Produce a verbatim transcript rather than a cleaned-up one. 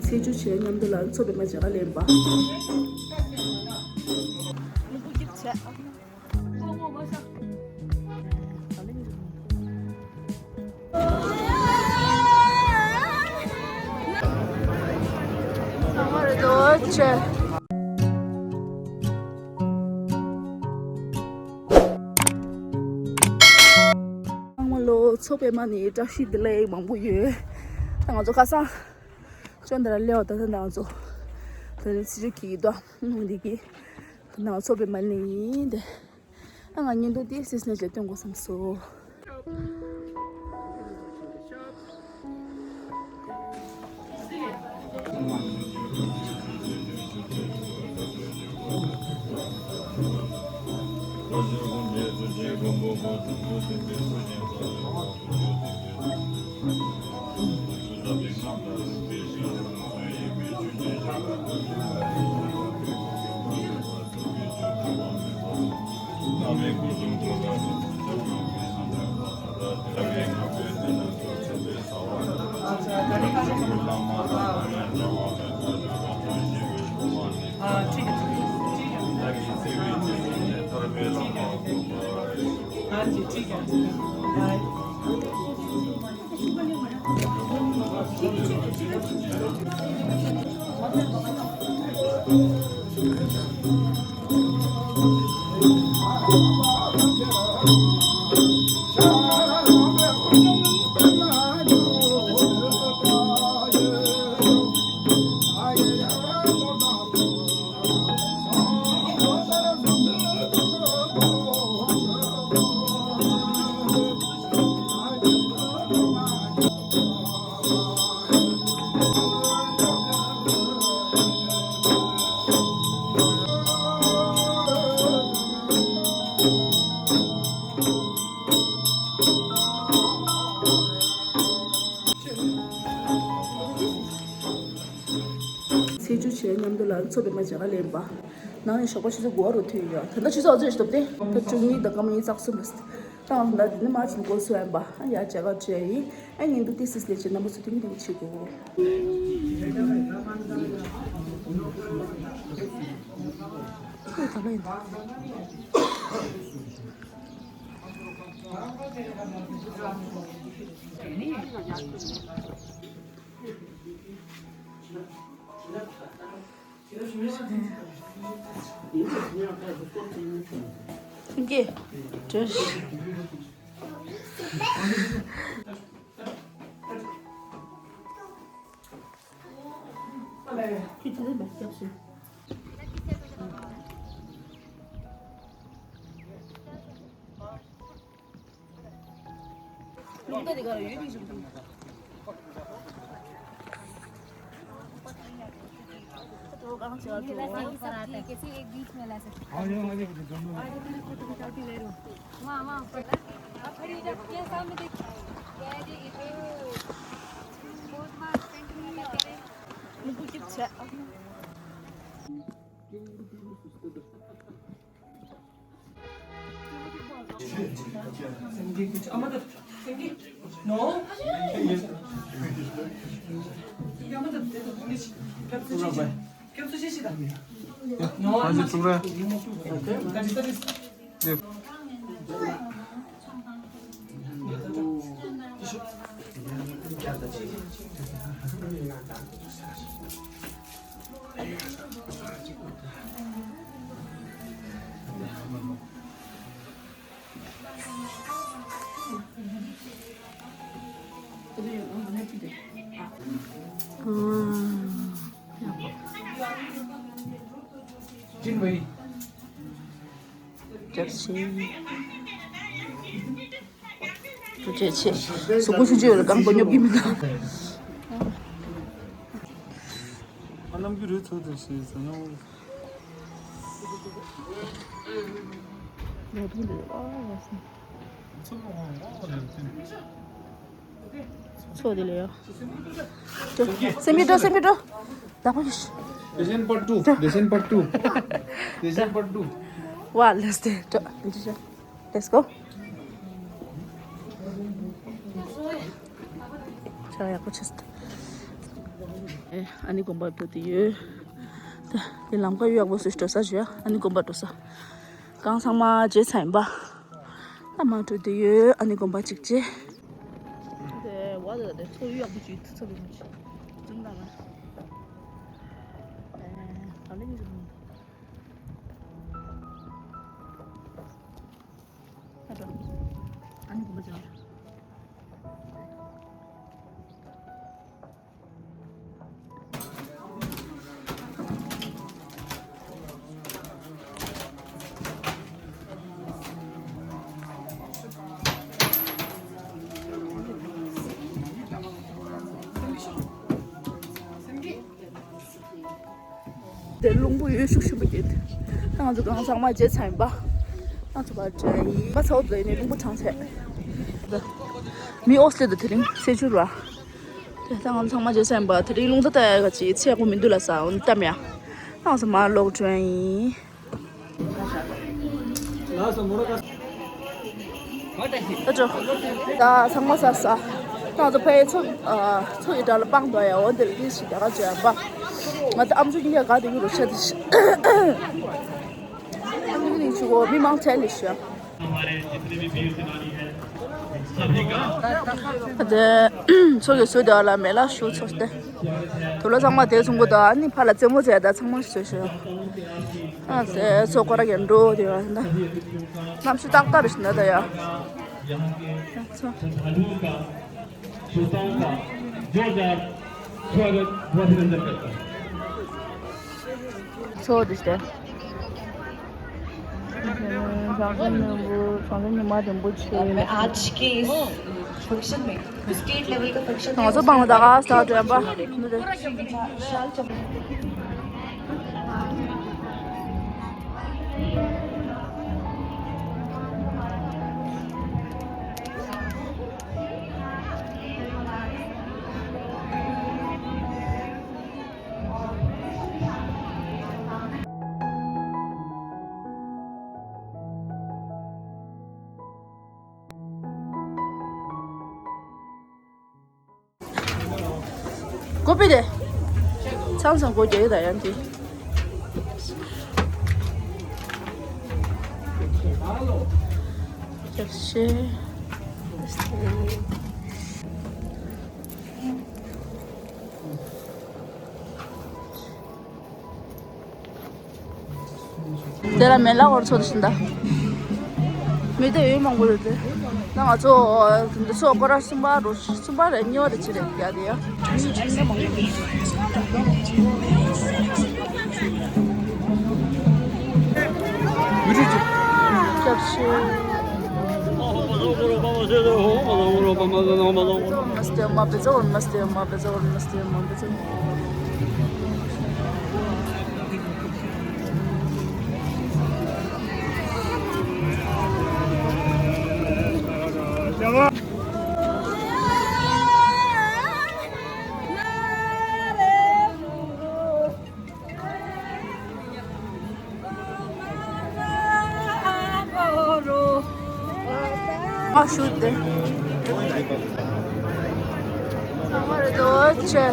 ཚེས་བཅུ་ཆེ་མཉམ་དུ་ལ་མཚོ་པདྨ་མཇལ་ཁ་ལེན་པ། ཨ་མ་ལོ། མཚོ་པདྨ་ནི་བཀྲ་ཤིས་བདེ་ལེགས་མང་པོ་ཡོད། ད་ང་ཚོ་ཁ་སང་ཅོ་འདི་ལ་སླེབས་པ། ད་ད་ང་ཚོ་ད་ནི་ཚེས་བཅུ་གི་དོ་ནང་འདི་གི་ད་ང་མཚོ་པདྨ་ལ་ཡིན་ཏེ། ཨ་ང་བརྙན་ཐུང་དེ་སིས་ནས་བྱེད་སྟོན་དགོས་བསམ་སོང་། हाँ, ठीक है, ठीक है, ठीक है। हाँ जी, ठीक है, ठीक है। बाय। ཚེས་བཅུ་ཆེ་མཉམ་དུ་ལ་མཚོ་པདྨ་མཇལ་ཁ་ལེན་པ། ནང་ནས་ཞོགས་པ་ཆུ་ཚོད་དགུ་པ་རུ་ཐོན་ཡོད། ད་ལྟ་ཆུ་ཚོད་ཨ་ཚོད་ཞིག་འདུག་སྟེ། ད་བཅུ་གཉིས་དང་སྐར་མ་ཉི་ཤུ་རྩ་གསུམ་རེད། ད་ང་ད་འདི་ནས་མར་ཕྱིན་འགོ་ཚུགས་ཡིན་པ། ཨ་ཡ་མཇལ་ཁ་བྱས་ཡིན། ཨ་ངས་འདུག་ཏི་སིས་ལས་བྱེད་རྣམ་པ་ཚོ་ཐུགས་མི་ཐུགས་བྱེད་དགོས། ཁོས་ད་ལོ་ཡིན། ཐུགས་རྗེ་ཆེ། གཟུགས་པོ་ཆུང་ཆུང་ཡོད་ལ་རྐང་པ་སྙོབ་ཀྱི་མི་འདུག་ཨ་ནམ་གྱི་རུས་ཚོ་དེ་ཞེས་ཟེར་ན། ཚོ་དེ་ལ་ཡོད། སེམས་པའི་འགྲོ། སེམས་པའི་འགྲོ། ད་པ་ཡོད། Descent part two. Descent part two. Descent part two. ཝ་ལེས་ཏེ་འགྲོ། Let's go. ཆ་ཡག་པོ་ཆེ། ཨ་ནི་དགོན་པར་འགྲོ་དུས་ཡོད། དེ་ལམ་ཁ་ཡག་པོ་སུ་འགྲོ་ས་ཞུ་ཡ། ཨ་ནི་དགོན་པར་འགྲོ་ས། གང་ཚང་མ་བརྗེད་ཚར་ཡིན་པ། ཨ་མ་འགྲོ་དུས་ཡོད། ཨ་ནི་དགོན་པ་གཅིག་བརྗེད། དེ་བ་དེ་དེ་ཚོ་ཡག་པོ་ཅིག་ཚོ་ལ་ཅིག་ཅིག་ལ་ལ། ཨ་ལེ་ཉི་ཟིག་ཨ་འགྲོ། ཨ་ནི་དགོན་པ་ཅིག་ལ། དེ་རླུང་བུ་ཡོད་ཤུགས་ཤུགས་པོ་སྐྱེས། ད་ང་ཚོ་གང་ཚང་མ་བརྗེད་ཚར་ཡིན་པ། ང་ཚོ་བར་དྲན་ཡིན་པ་ཚ་བོ་དེ་ནས་རླུང་བུ་གྲང་ཚད། མི་ཨོ་སི་ལེ་དུ་དེ་རིང་སེ་ཆུ་ར། དེ་ད་ང་ཚང་མ་བརྗེད་ཚར་ཡིན་པ། དེ་རིང་རླུང་རྟ་ལྟ་ཡག་ག་ཅིག་ཚད་ཡག་པོ་མི་འདུག་ལ་ས་འོན་ཏམ་ཡ། ད་ང་ཚོ་མར་ལོག་འགྲོ་ཡིན། ད་ཅོ། ད་ཚང་མ་ཟ་ས། ད་ང་ཚོ་ཕའི་མཚོ་ཨ་མཚོ་ཡི་འགྲམ་ལ་སྤང་འདུག་ཡ། འོ་འདིར་ཏིས་ཞིག་ད་ག་ཅོ་ཡ་པ། ང་ད་ཨམ་ཆུ་ཉིན་ཡ་ག་དེ་ཡུ་རུ་ཤ་དེ་ཤི། ཨམ་ཆུ་ཉིན་ཆུ་གོ་མི་མང་ཆེ་ལི་ཤ། དེ་མཚོ་གི་ཟུར་དེ་བ་ལ་མེ་ལ་ཤུ་ཚོ་སྟེ། དུ་ལོ་ཚང་མ་དེ་ཚོང་གོ་ད་ནི་ཕ་ལ་རྩེད་མོ་རྩེ་ད་ཚང་མ་ཤུ་ཤུ། ཨ་དེ་ཚོ་ཁོ་ར་གན་འགྲོ་དེ་བ་ད། གནམ་གཤིས་ཏག་ཏག་རེད་ཤི་ན་ད་ཡ། ཚོ། ཚོ་དེ་སྟེ། ང་ཚོ་སྤང་ལ་ད་ག་ས་དྲན་པ། ཀོ་པི་དེ། ཚང་ཚང་གོ་རྒྱག་ད་ཡང་དེ། རྒྱག་ཤེས། དེ་ལ་མེ་ལ་འོར་ཚོ་དེ་བཞིན་ད། མི་དེ་ཡོད་མང་པོ་རེད་དེ། ད་ང་ཚོ་འདི་ཚོ་སྐོར་ར་གསུམ་པ་རུ་གསུམ་པ་རེད། གཉིས་པ་རེད་ཅི་རེད་ཡ་དེ་ཡ། སྐྱབས་ཤིག་ཨ་ཞུ་སྟེ། ཚང་མ་རེ་དོ་ཆེ།